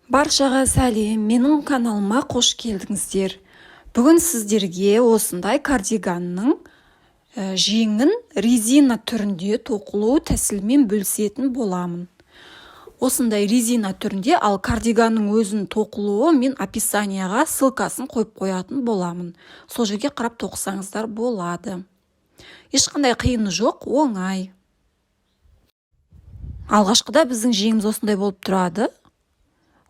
Баршаға сәлем, менің каналыма қош келдіңіздер. Бүгін сіздерге осындай кардиганның жеңін резина түрінде тоқылу тәсілімен бөлісетін боламын. Осындай резина түрінде, ал кардиганның өзін тоқылуы мен описанияға ссылкасын қойып қоятын боламын. Сол жерге қарап тоқысаңыздар болады. Ешқандай қиыны жоқ, оңай. Алғашқыда біздің жеңіміз осындай болып тұрады.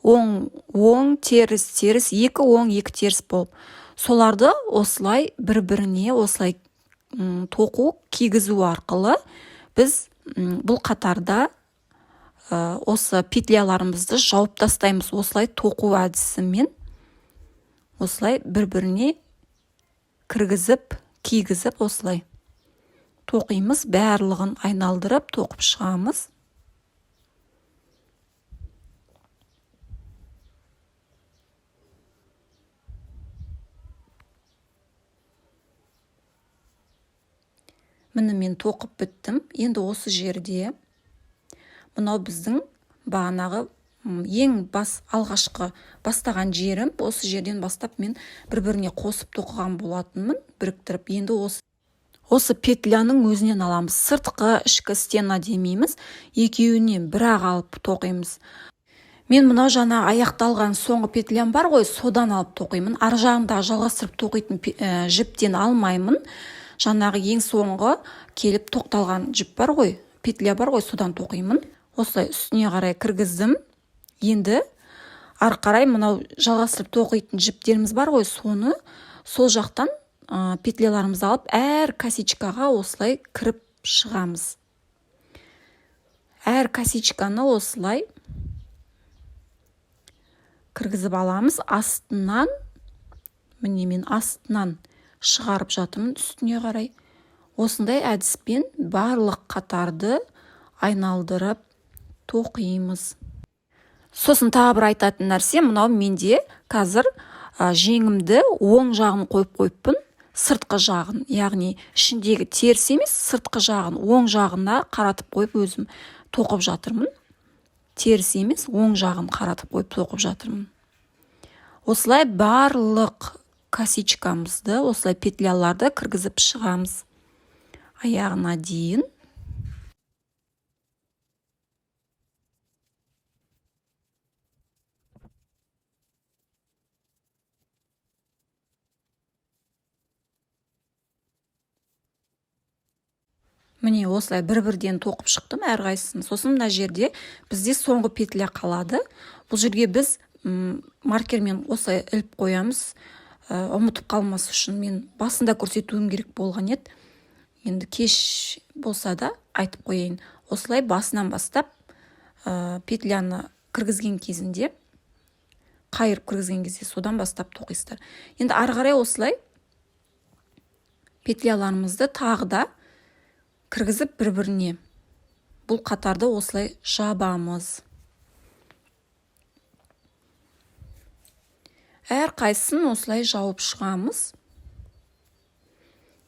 Оң, оң, теріс, теріс, екі оң, екі теріс болып. Соларды осылай бір-біріне осылай тоқу, кигізу арқылы біз бұл қатарда осы петляларымызды жауып тастаймыз. Осылай тоқу әдісімен осылай бір-біріне кіргізіп, кигізіп осылай тоқимыз, барлығын айналдырып тоқып шығамыз. Міне мен тоқып біттім. Енді осы жерде мынау біздің бағанағы ең бас алғашқы бастаған жерім, осы жерден бастап мен бір-біріне қосып тоқыған болатынмын, біріктіріп. Енді осы петляның өзінен аламыз. Сыртқы, ішкі стена демейміз, екеуінен бір-ақ алып тоқимыз. Мен мынау жаңа аяқталған соңғы петлям бар ғой, содан алып тоқимын. Ар жағында жалғастырып тоқитын жіптен алмаймын. Жаңағы ең соңғы келіп тоқталған жіп бар ғой, петля бар ғой, содан тоқимын. Осылай үстіне қарай кіргіздім. Енді ары қарай мынау жалғастырып тоқитын жіптеріміз бар ғой, соны сол жақтан петляларымызды алып әр косичкаға осылай кіріп шығамыз. Әр косичканы осылай кіргізіп аламыз. Астынан, міне мен астынан шығарып жатырмын үстіне қарай. Осындай әдіспен барлық қатарды айналдырып тоқимыз. Сосын тағы бір айтатын нәрсе, мынау менде қазір жеңімді оң жағын қойып қойыппын, сыртқы жағын, яғни ішіндегі теріс емес, сыртқы жағын оң жағына қаратып қойып өзім тоқып жатырмын. Теріс емес, оң жағын қаратып қойып тоқып жатырмын. Осылай барлық косичкамызды, осылай петляларды кіргізіп шығамыз аяғына дейін. Міне осылай бір-бірден тоқып шықтым әрқайсысын. Сосын мына жерде бізде соңғы петля қалады. Бұл жерге біз маркермен осылай іліп қоямыз. Ұмытып қалмас үшін мен басында көрсетуім керек болған еді. Енді кеш болса да айтып қояйын. Осылай басынан бастап, петляны кіргізген кезінде, қайырып кіргізген кезде содан бастап тоқисыздар. Енді ары қарай осылай петляларымызды тағы да кіргізіп бір-біріне бұл қатарды осылай жабамыз. Әр қайсысын осылай жауып шығамыз.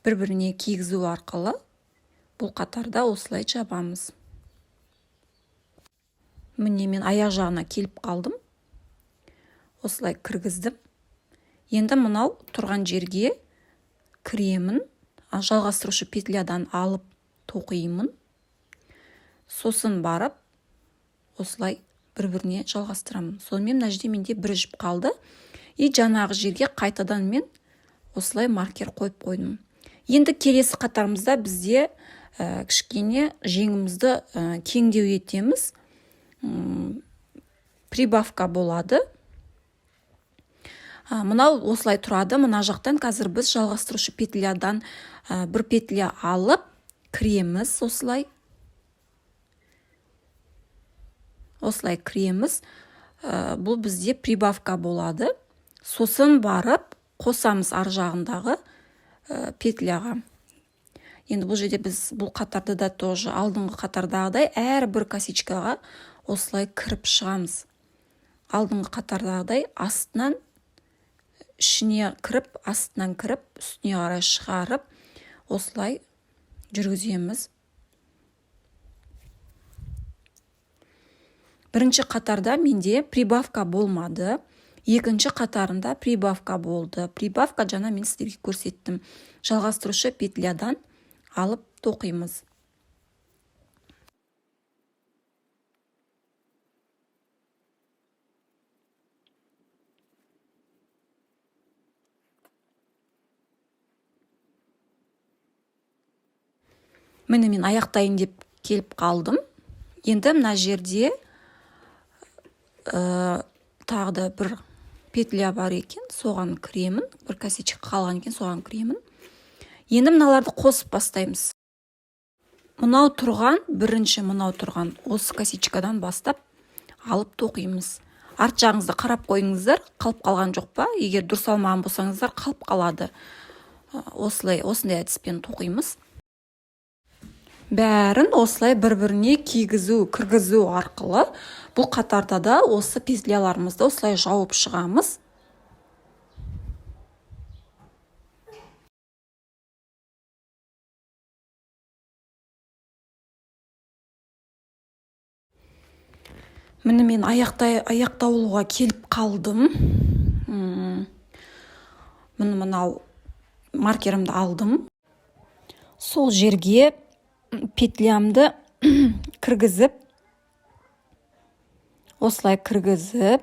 Бір-біріне кигізу арқылы бұл қатарда осылай жабамыз. Міне мен аяқ жағына келіп қалдым. Осылай кіргіздім. Енді мынау тұрған жерге кіремін. Жалғастырушы петлядан алып тоқимын. Сосын барып осылай бір-біріне жалғастырамын. Сонымен мына жерде менде бір жіп қалды. И жаңағы жерге қайтадан мен осылай маркер қойып қойдым. Енді келесі қатарымызда бізде кішкене жеңімізді кеңдеу етеміз. Прибавка болады. Мынау осылай тұрады. Мына жақтан қазір біз жалғастырушы петлядан бір петля алып кіреміз осылай. Осылай кіреміз. Бұл бізде прибавка болады. Сосын барып қосамыз ар жағындағы петляға. Енді бұл жерде біз бұл қатарда да тоже алдыңғы қатардағыдай әрбір косичкаға осылай кіріп шығамыз. Алдыңғы қатардағыдай астынан ішіне кіріп, астынан кіріп, үстіне қарай шығарып осылай жүргіземіз. Бірінші қатарда менде прибавка болмады, екінші қатарында прибавка болды. Прибавка жаңа мен сіздерге көрсеттім, жалғастырушы петлядан алып тоқимыз. Міне, мен аяқтайын деп келіп қалдым. Енді мына жерде тағы да бір петля бар екен, соған кіремін. Бір косичка қалған екен, соған кіремін. Енді мыналарды қосып бастаймыз. Мынау тұрған, бірінші мынау тұрған осы косичкадан бастап алып тоқимыз. Арт жағыңызды қарап қойыңыздар, қалып қалған жоқ па. Егер дұрыс алмаған болсаңыздар, қалып қалады. Осылай, осындай әдіспен тоқимыз. Бәрін осылай бір біріне кигізу, кіргізу арқылы бұл қатарда да осы петляларымызды осылай жауып шығамыз. Міне, мен аяқталуға келіп қалдым. Міне, мынау маркерімді алдым, сол жерге петлямды кіргізіп, осылай кіргізіп,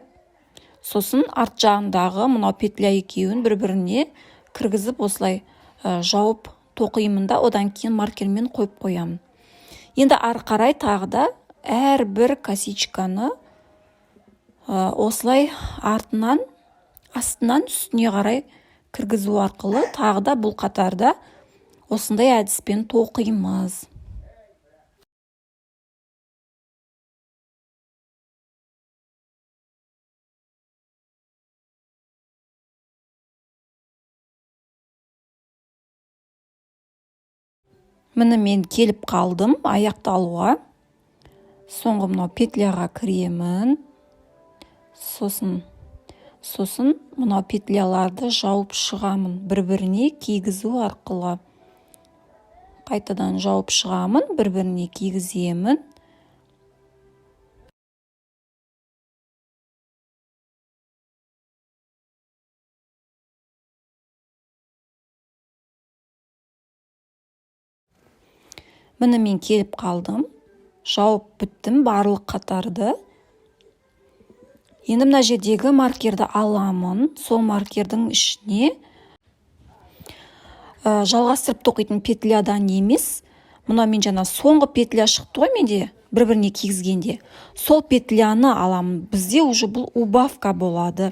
сосын арт жағындағы мынау петля екеуін бір біріне кіргізіп, осылай жауып тоқимын да, одан кейін маркермен қойып қоямын. Енді ары қарай тағы да әрбір косичканы осылай артынан, астынан үстіне қарай кіргізу арқылы тағы да бұл қатарда осындай әдіспен тоқимыз. Міне, мен келіп қалдым аяқталуға. Соңғы мынау петляға кіремін, сосын мынау петляларды жауып шығамын бір біріне кигізу арқылы. Қайтадан жауып шығамын, бір біріне кигіземін. Міне, мен келіп қалдым, жауып біттім барлық қатарды. Енді мына жердегі маркерді аламын, сол маркердің ішіне жалғастырып тоқитын петлядан емес, мына мен жаңа соңғы петля шықты ғой менде бір біріне кигізгенде, сол петляны аламын. Бізде уже бұл убавка болады.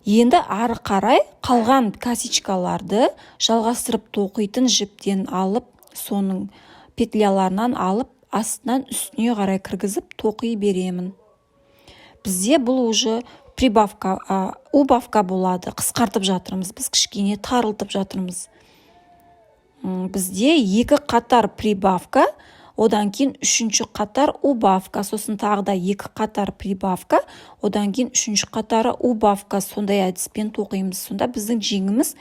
Енді ары қарай қалған косичкаларды жалғастырып тоқитын жіптен алып, соның петляларынан алып, астынан үстіне қарай кіргізіп тоқи беремін. Бізде бұл уже прибавка, убавка болады. Қысқартып жатырмыз біз, кішкене тарылтып жатырмыз. Бізде екі қатар прибавка, одан кейін үшінші қатар убавка, сосын тағы да екі қатар прибавка, одан кейін үшінші қатары убавка. Сондай әдіспен тоқимыз. Сонда біздің жеңіміз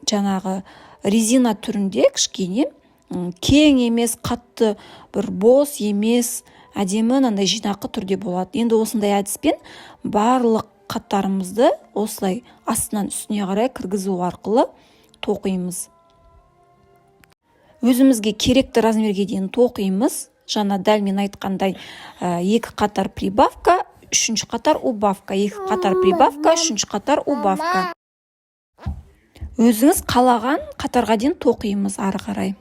жаңағы резина түрінде, кішкене кең емес, қатты бір бос емес, әдемі мынандай жинақы түрде болады. Енді осындай әдіспен барлық қатарымызды осылай астынан үстіне қарай кіргізу арқылы тоқимыз. Өзімізге керекті размерге дейін тоқимыз. Жаңа дәл мен айтқандай, екі қатар прибавка, үшінші қатар убавка, екі қатар прибавка, үшінші қатар убавка. Өзіңіз қалаған қатарға дейін тоқимыз ары қарай.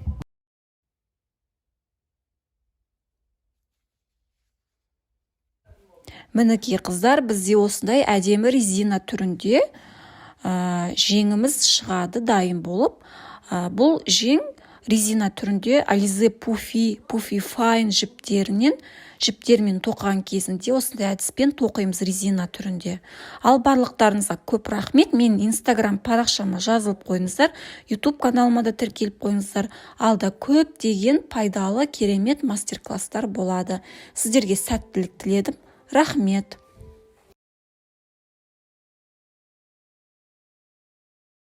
Мінекей, қыздар, бізде осындай әдемі резина түрінде жеңіміз шығады дайын болып. Бұл жең резина түрінде Ализе Пуфи, Пуфи Файн жіптермен тоқыған кезінде осындай әдіспен тоқимыз резина түрінде. Ал барлықтарыңызға көп рахмет. Мен Инстаграм парақшама жазылып қойыңыздар, Ютуб каналыма да тіркеліп қойыңыздар. Алда көптеген пайдалы, керемет мастер-класстар болады. Сіздерге сәттілік тіледім. Рахмет.